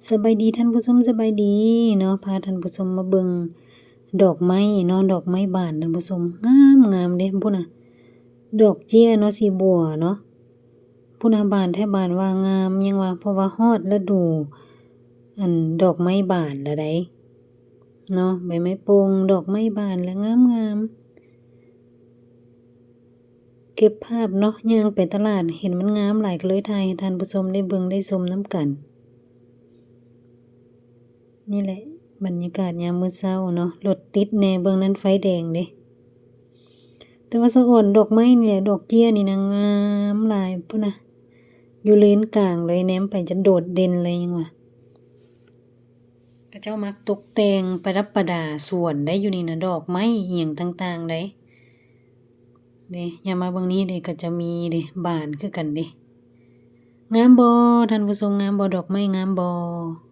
ສະບາຍດີທ່ານຜູ້ຊົມ ສະບາຍດີເນາະ ພາທ່ານຜູ້ຊົມມາເບິ່ງດອກໄມ້ເນາະ ດອກໄມ້ບານທ່ານຜູ້ຊົມ ງາມໆເດ້ ພຸ້ນນະ ດອກເຈ້ຍເນາະ ສີບົວເນາະ ພຸ້ນນະ ບານແທ້ບານວ່າງາມ ຍັງວ່າ ເພາະວ່າຮອດລະດູ ອັນ ດອກໄມ້ບານແລ້ວໃດເນາະ ໃບໄມ້ປົ່ງ ດອກໄມ້ບານແລ້ວງາມໆ. ເກັບພາບເນາະ ຍ່າງໄປຕະຫຼາດເຫັນມັນງາມຫຼາຍ ກໍເລີຍຖ່າຍໃຫ້ທ່ານຜູ້ຊົມໄດ້ເບິ່ງໄດ້ຊົມນຳກັນ. ນີ້ແຫຼະບັນຍາກາດຍາມມື້ເຊົ້າເນາະ ລົດຕິດແດ່ ເບິ່ງນັ້ນໄຟແດງເດ້. ແຕ່ວ່າສະອອນດອກໄມ້ນີ້ແຫຼະ ດອກເຈ້ຍນີ້ນະ ງາມຫຼາຍພຸ້ນນະ ຢູ່ເລນກາງເລີຍ ແນມໄປຈະໂດດເດັ່ນເລີຍ ຍັງວ່າ ເຂົາເຈົ້າມັກຕົກແຕ່ງປະດັບປະດາສວນໄດ໋ ຢູ່ນີ້ນະ ດອກໄມ້ອີ່ຫຍັງຕ່າງໆໄດ໋. ເດ້ ຍາມມາເບິ່ງນີ້ເດ້ ກໍຈະມີເດ້ ບານຄືກັນເດ້. ງາມບໍ່ທ່ານຜູ້ຊົມ ງາມບໍ່ ດອກໄມ້ງາມບໍ່?